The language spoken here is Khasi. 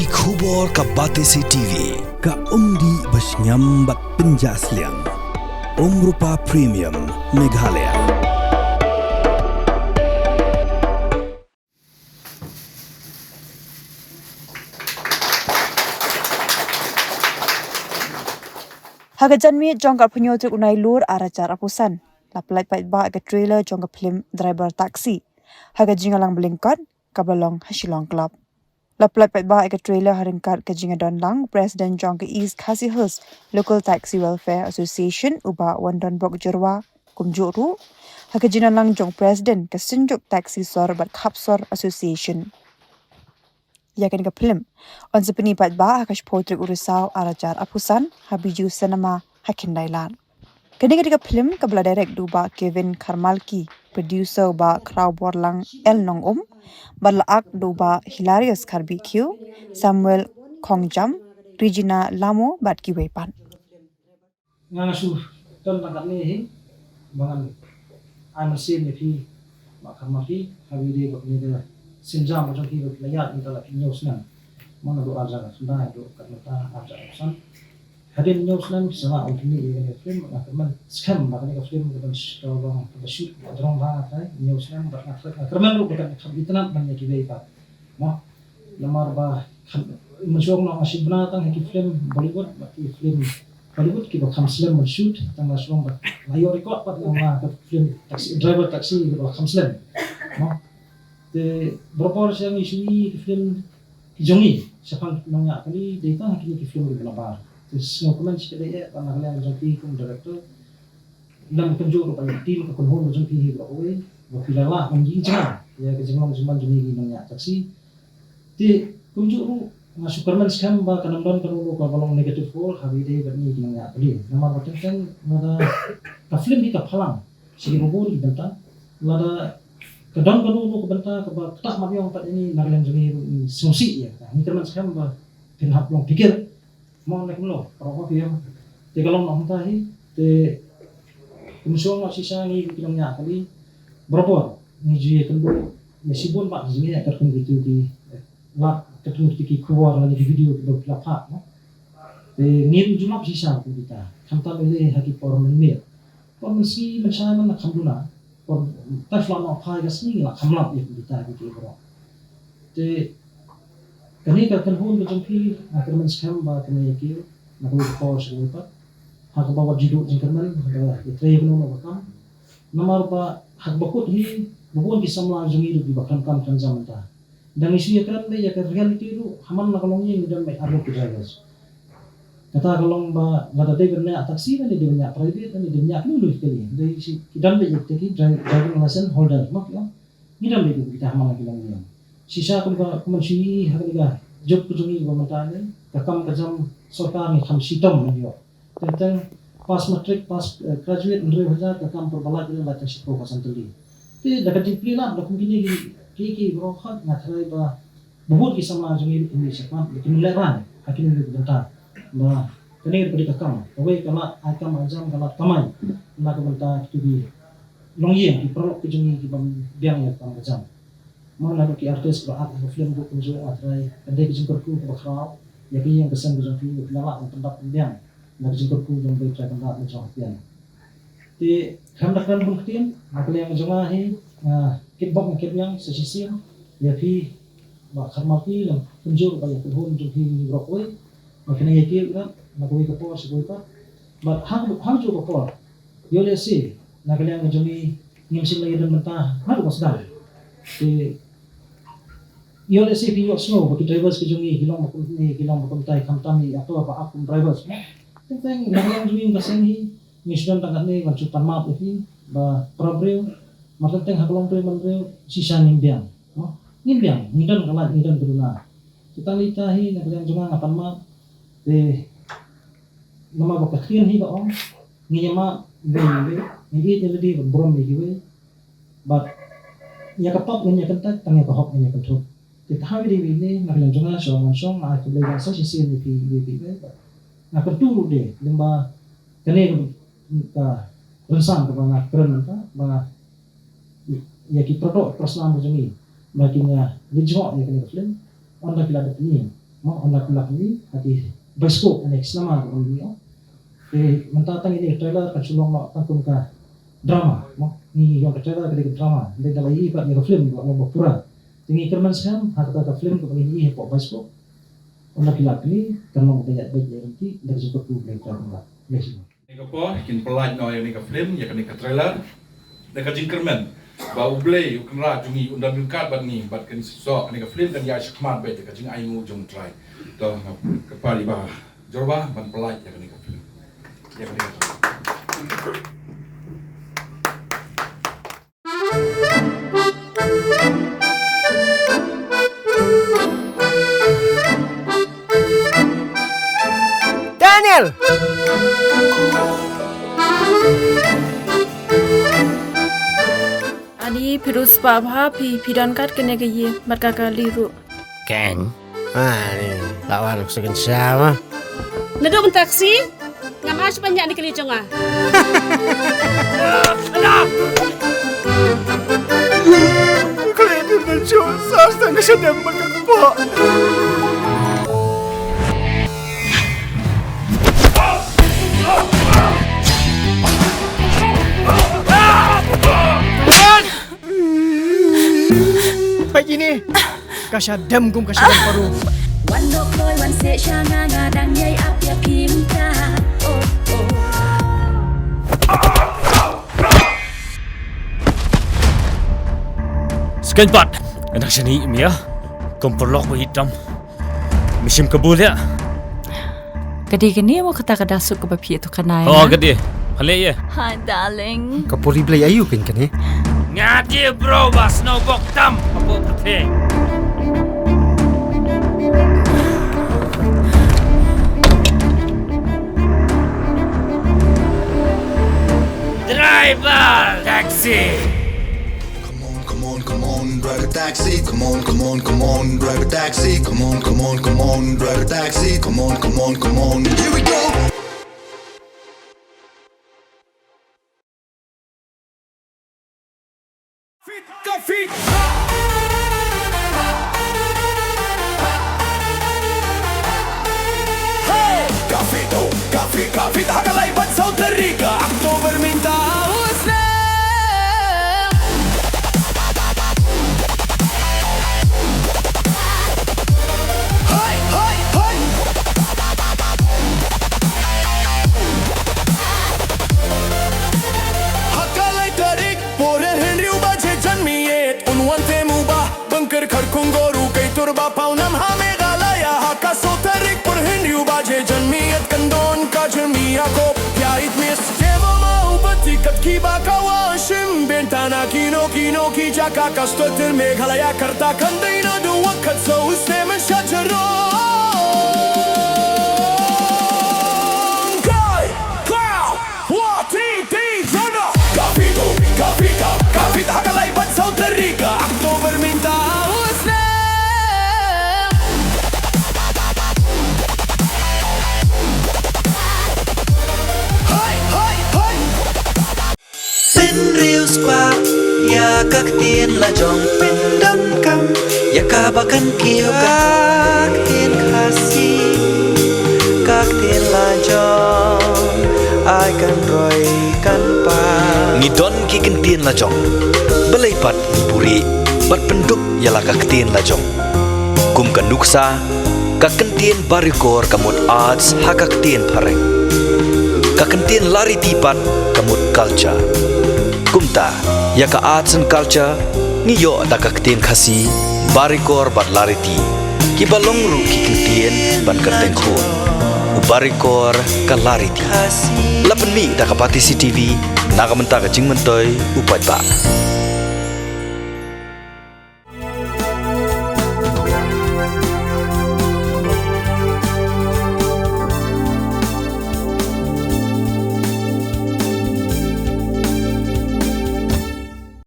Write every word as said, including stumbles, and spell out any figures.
Ki khubor ka Batesi T V, ka umdih bashngiam bad pynjah sliang. Umrupa Premium, Meghalaya. Ha ka janmiet jong ka arphew hynñiew tarik u Nailur arhajar arphew san, la pyllait paidbah ïa ka trailer jong ka film Driver Taxi ha ka jingïalang ba lyngkot kaba long ha Shillong Club. La pyllait paidbah ïa ka trailer ha ryngkat ka jingïadon lang u President jong ka East Khasi Hills Local Taxi Welfare Association, u Bah Wandonbok Jyrwa, kumjuh ruh ha ka jingïadon lang jong u President ka Synjuk Taxi Sor bad Khap Sor Association. Ïa kane ka film yn sa pyni paidbah ha ka shiphew tarik u Risaw arhajar arphew san ha Bijou Cinema ha Khyndailad. Kane ka dei ka film kaba la direct da u Bah Kevin Kharmalki, producer u Bah Khrawborlang L Nongum, bad la act da u Bah Hilarius Kharbihkhiew, Samuel Khongjam, Regina Lamo bad kiwei pat. Nga nga shu don tang katne hi ba ngan ai mynsiem ïa phi, Bah Kharmalki, ha kaba ïadei bad kane ka sienjam ka jong phi ba phi la ïaid mynta la phi hynñiew snem. Mo, naduh arhajar khyndai haduh katne mynta arhajar arphew san. Hadien hynñiew snem sa la ong phi ïa kane ka film, nga kyrmen skhem ba kane ka film ka ban sh-, ka ban, ka ban shoot ka jrong bha, nga trai hynñiew snem bad nga trai, nga kyrmen ruh ba kan kham itynnad ban ïa kiwei pat. Mo, namar ba kham, mynshuwa nga shu bna tang ha ki film Bollywood bad ki film Bollywood kiba kham slem ban shoot, tang la shu long ba la ïoh record pat na ka film Taxi, Driver Taxi kaba kham slem. Mo, te barabor sha ngi shu ïohi ki film ki jong ngi shaphang nongñiah kali dei tang ha kine ki film kiba nabar. Te sngewkmen shikatdei eh ba na ka liang jong phi kum director, lem kumjuh ruh bad ïa ka team, ka kynhun ka jong phi hi baroh kawei, ba phi la lah ban ïeng jngai ïa ka jinglong jingman jong ngi ki nongñiah taxi. Te kumjuh ruh nga shu kyrmen skhem ba kan ym don kano kano kaba long negative role ha kaba ïadei bad ngi ki nongñiah kali. Namar ba teng teng lada ka film hi ka phalang sha kiba bun ki bynta, lada ka don kano kano ka bynta kaba ktah mat ïong pat ïa ngi, na ka liang jong ngi ruh ngi sngewsih ïa kata. Ngi kyrmen skhem ba phin hap long phikir. Mo, ne kumno, paralok ma phi ïa. Te ka long na kumta hi, te kumjuh nga shisha ngi ki nongñiah kali, barabor ngi ju ïakynduh ïa shibun bha ki jingeh katkum kitu ki, eh, lad, katkum kitu ki khubor lane ki video kiba phi la phah, mo. Te ngi ruh ju lap shisha kum kita, khamtam ïaleh ha ki por mynmiet. Por mynsngi mynshai man la kham duna. Por tang shu la noh phai ka sngi la kham lap ïa kita ki ki baroh. Te kane ka kynhun ka jong phi, nga kyrmen skhem ba kane ïa ki na kawei ka por sha kawei pat, ha kaba wat ju duh jingkyrmen, ha kaba ïatrei kano kano ka kam. Namar ba ha kaba kut hi, ba bun ki samla jong ngi ruh kiba khlem kam khlem jam mynta. Dang ngi shu ïakren beit ïa ka reality ruh, ha man la ka longïing ngi don beit arngut ki drivers. Kata ka long ba lada dei ban ñiah taxi, lane dei ban ñiah private, lane dei ban ñiah kano kano ki kali, dei shi ki don beit ïa kita ki dri-, driving license holder, mo, ki ong. Ngi don beit ïa kita ha man la ki longïing. Shisha kum ka, kum ban shu ïohi ha kane ka juk ka jong ngi kaba mynta ne, ka kam ka jam sorkar ngi kham shitom ban ïoh. Teng teng pass matric, pass, eh, graduate hynriew hajar, ka kam por ba lait ruh lait tang shiphew percent tylli. Te da ka jingplie lad da kum kine ki, ki, ki baroh, nga tharai ba, ba bun ki samla jong ngi ruh kin ïa shakhmat, kin lehrain ha kine ki bynta. Ba kane ka dei ka kam, kawei ka lad ai kam ai jam, ka lad kamai na ka bynta kitu ki longïing, ki paralok ki jong ngi kiba biang ïa ka kam ka jam. Mo, naduh ki artist ba act ha ka film ruh kumjuh, nga tharai ka dei ka jingkyrkhu kaba khraw ïa ka ïing ka sem ka jong phi, ba phi la lah ban pyndap pynbiang na ka jingkyrkhu jong U Blei Trai Kynrad na jong ka pyrthei. Te khlem da kren bun ktien, na ka liang jong nga hi, nga kitbok nga kitbiang sa shisien ïa phi Bah Kharmalki, lem kumjuh ruh ba ïa ka kynhun jong phi baroh kawei. Ba phin ïa kiew na kawei ka por sha kawei pat. Bad ha, ha kajuh ka por, ïoh lehse na ka liang ka jong ngi ngim shym la ïadon bynta haduh ba sdang. Te ïoh lehse phi ïohsngew ba ki drivers ki jong ngi ki long ba kumne, ki long ba kumtai, khamtam i actor ba act kum drivers. Teng teng na ka liang jong ngi ka seng hi, ngi shu don tang katne ban shu pan map ïa phi ba para briew, mar teng teng ha ka long briew man briew, shisha ngim biang, mo? Ngim biang, ngi don ka lait, ngi don ka duna. Te tang ita hi na ka liang jong nga nga pan map. Te namar ba ka ktien hi ka ong, ngin ïa map, ngin ïa, ngin ïa ïeit ïa lade bad burom ïa kiwei. Bad ïa ka pop ngin ïa kyntait, tang ïa ka hok ngin ïa kynthup. Te ha kawei de wei ne, na ka liang jong nga, shong ngan shong, nga ai khublei ban sa shisien ïa phi, ïa phi, ïa phi. Nga kyntu ruh de, lyngba kane ka, ka rynsan kaba nga kren mynta, ba ïa ki para doh para snam ka jong ngi, ba kin ïa leit jngoh ïa kane ka film, ynda ki la dep pynïeng. Mo, ynda phi la plie ha ki bioskop, ïa kane ka cinema kaba ngi ong. Te mynta tang ïa kane ka trailer kan shu long mo tang kum ka drama mo. Ngi ong ka trailer ka dei ka drama, ynda la ïohi pat ïa ka film ka long ba pura. Te ngi kyrmen skhem ha kata ka film kaba ngi ïohi hapoh bioskop, ynda phi la plie kan long kaba ïaid beit ïaid ryntih da ka jingkyrkhu Blei Trai Kynrad. Blei shisha. Kane ka por kin pyllait noh ïa kane ka film, ïa kane ka trailer, da ka jingkyrmen ba U Blei U Kynrad jong ngi un don ryngkat bad ngi, bad kan shisha kane ka film kan ïaid shakhmat beit da ka jingainguh jong U Trai. To, nga kyrpad ïa i Bah Jorba ban pyllait ïa kane ka film, ïa kane ka trailer. Daniel! Ani, phi riewspah bha, phi, phi don kat kane ka ïing bad ka kali ruh. Ken. Ah, ni. La wan ka second shower. Naduh mynta ka sngi ngam ai shuh ban ñiah ïa kane jong nga. Kali ni, na jong sa stang ka shadem ban ka kpa. Peit ïa ini. Ka shadem kum ka shadem paru. Wan noh kloi wan seh sha nga, nga dang ïai ap ïa phi mynta. Oh, oh. Skeiñ pat, nga dang shaniah ïa me ïa. Kum paralok ba itam. Me shim kabu ïa. Ka dei kane mo kata ka da suk kaba phi ïathuh khana ïa nga? Oh, ka dei. Pha leh ïa. Hi, darling. Ka puri Blei aïu kein kane? Nga dei bro ba snow bok tam hapoh pyrthei. Driver taxi. Come on, come on, come on, drive a taxi. Come on, come on, come on, drive a taxi. Come on, come on, come on, drive a taxi. Come on, come on, come on. Here we go. Fit, ka fit. Hey! Ka fit, oh, ka fit, ka fit. Ha ka lai bad saw tarik October mynta u snem. Hoi, hoi, hoi. Ha ka lai tarik por hynriew baje janmiet un wan temu ba Bynker Kharkongor u kaitor ba paw nam ha Meghalaya. Ha ka saw tarik por hynriew baje janmiet kan don ka jingmih ïakob ïa i Miss Demo ma u bynta kat kiba ka wa shim bynta na kino kino ki jaka ka sdang ter Meghalaya. Karta kan dei na dua kat saw snem sha jarong. Kai, kai. Wah, ti, ti, zona. Ka fit, oh, ka fit, ka, ka fit, ha ka lai bad saw tarik October mynta u snem. Hai, hai, hai. Pynriewspah ïa ka ktien la jong, pyndonkam ïa kaba kan kiew ka ktien Khasi, ka ktien la jong ai kan roi kan par. Ngi don ki ktien la jong, balei pat ngin buhrieh bad pynduk ïa la ka ktien la jong. Kum ka nuksa, ka ktien Barikor ka mut arts ha ka ktien phareng. Ka ktien Lariti pat ka mut culture. Kumta, ïa ka arts and culture ngi ïoh da ka ktien Khasi, Barikor bad Lariti, kiba long ruh ki ktien ban kyrteng khun. U Barikor, ka Lariti. La pynmih da ka Batesi TV, na ka bynta ka jingmyntoi u paidbah.